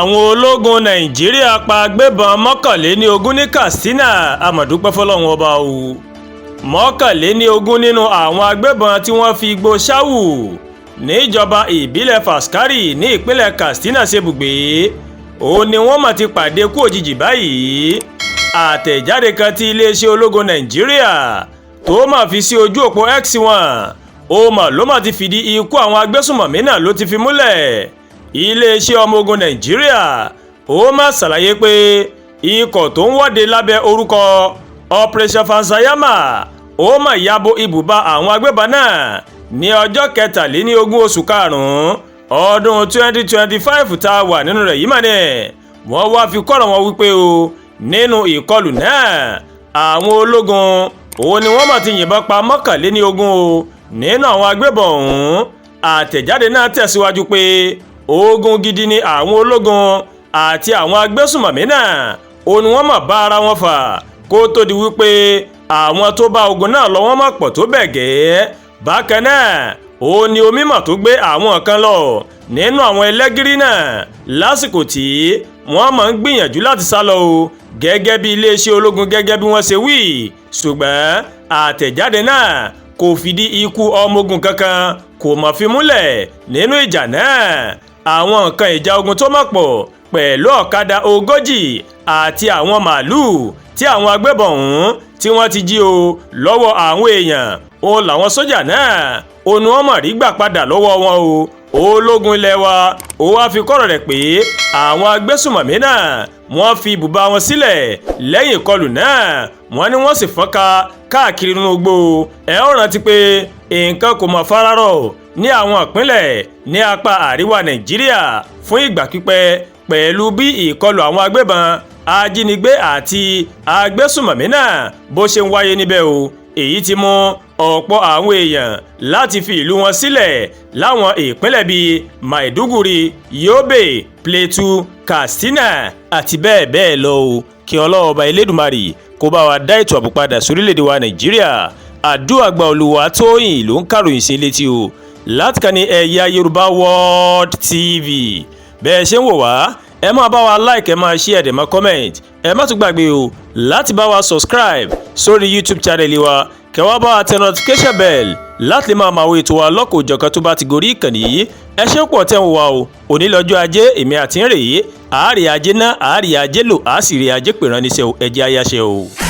Àwọn ológun Nàìjíríà pa agbébọn 21 ní Katsina. A mà dúpẹ́ fọlọ́run ọba o. 21 nínú àwọn agbébọn tí wọ́n fi igbó Ṣáwù níjọba ìbílẹ̀ Faskari ní ìpínlẹ̀ Katsina ṣebùgbé, òun ni wọ́n mà ti pàdé kú òjijì báyìí. Àtẹ̀jáde kan tí iléeṣẹ́ ológun Nàìjíríà tó mà fi sí ojú òpó X wọn, ó mà ló mà ti fìdí ikú àwọn agbésùnmọ̀mí náà ló ti fi múlẹ̀. Iléeṣẹ́ ọmọ ogun Nàìjíríà ó mà ṣàlàyé pé ikọ̀ tó ń wọ́de lábẹ́ orúkọ Operation Fansayama ó mà yabo ibùba àwọn agbébọn náà ní ọjọ́ 23 oṣù karùn-ún ọdún 2025 tá a wà nínú rẹ̀ yìí mà ní. Wọ́n wá fi kọ́rọ̀ wọn wípé o, nínú ìkọlù náà, àwọn ológun òun ni wọ́n mà ti yìnbọn pa 21 o nínú àwọn agbébọn ọ̀hún. Àtẹ̀jáde náà tẹ̀síwájú pé ogun gidi ni àwọn ológun àti àwọn agbésùnmọ̀mí náà òun ni wọ́n mà bá ara wọn fà, kó tó di wípé àwọn tó bá ogun náà lọ, wọ́n mà pọ̀ tó bẹ̀ gẹ́. Bákan náà, òun ni omi mà tó gbé àwọn kan lọ nínú àwọn ẹlẹ́gìrì náà lásìkò tí wọ́n máa ń gbìyànjú láti sá lọ o, gẹ́gẹ́ bí iléeṣẹ́ ológun gẹ́gẹ́ bí wọ́n ṣe wí. Ṣùgbọ́n àtẹ̀jáde náà kò fìdí ikú ọmọ ogun kankan, kò mọ̀ fi múlẹ̀ nínú ìjà náà. Àwọn nǹkan ìjà ogun tó mọ̀ pọ̀ pẹ̀lú ọ̀kadà 40 àti àwọn màálùú tí àwọn agbébọn ọ̀hún tí wọ́n ti jí o lọ́wọ́ àwọn èèyàn, òun làwọn sójà náà òun ni wọ́n mọ̀ rí gbà padà lọ́wọ́ wọn o. Ológun ilé wa ó wá fi kọ́rọ̀ rẹ̀ pé àwọn agbésùmọ̀mí náà, wọ́n fi ibùba wọn sílẹ̀ lẹ́yìn ìkọlù náà. Wọ́n ní wọ́n sì fọ́nká káàkiri inú igbó. Ẹ ó rántí pé nǹkan kò mọ̀ fararọ̀ ní àwọn ìpínlẹ̀ ní apá àríwá Nàìjíríà fún ìgbà pípẹ́, pẹ̀lú bí ìkọlù àwọn agbébọn, ajínigbé àti agbésùmọ̀mí náà bó ṣe ń wáyé níbẹ̀ o. Èyí ti mú ọ̀pọ̀ àwọn èèyàn láti fi ìlú wọn sílẹ̀ láwọn ìpínlẹ̀ bíi Maiduguri, Yobe, Plateau, Katsina àti bẹ́ẹ̀ bẹ́ẹ̀ lọ o. Kí Ọlọ́run Ọba Elédùmarè kó bá wa dá ètò ààbò padà sórílẹ̀‐èdè wa Nàìjíríà. Àdúrà gba. Olùwàtóyìn ló ń kàròyìn sí létí o láti kàn ní Ẹ̀yà Yorùbá World TV. Bẹ́ẹ̀ ṣe ń wò wá, ẹ máa bá wa like, ẹ máa share, ẹ dẹ̀ máa comment. Ẹ má tún gbàgbé o láti bá wa subscribe sórí YouTube channel wa, kẹ́ wá bá wa tẹ notification bell láti lè máa máa wo ètò wa lọ́kọ̀ọ́jọ̀kan tó bá ti gorí ìkànnì yìí. Ẹ ṣé pọ̀ tẹ́ ń wò wá o. Òní lọ́jọ́ Ajé, èmi àti ń rèé àárẹ̀ ajé náà, àárẹ̀ ajé lò, àá sì rí ajé pè rán níṣẹ́ o. Ẹ jẹ́ ayáṣẹ́ o.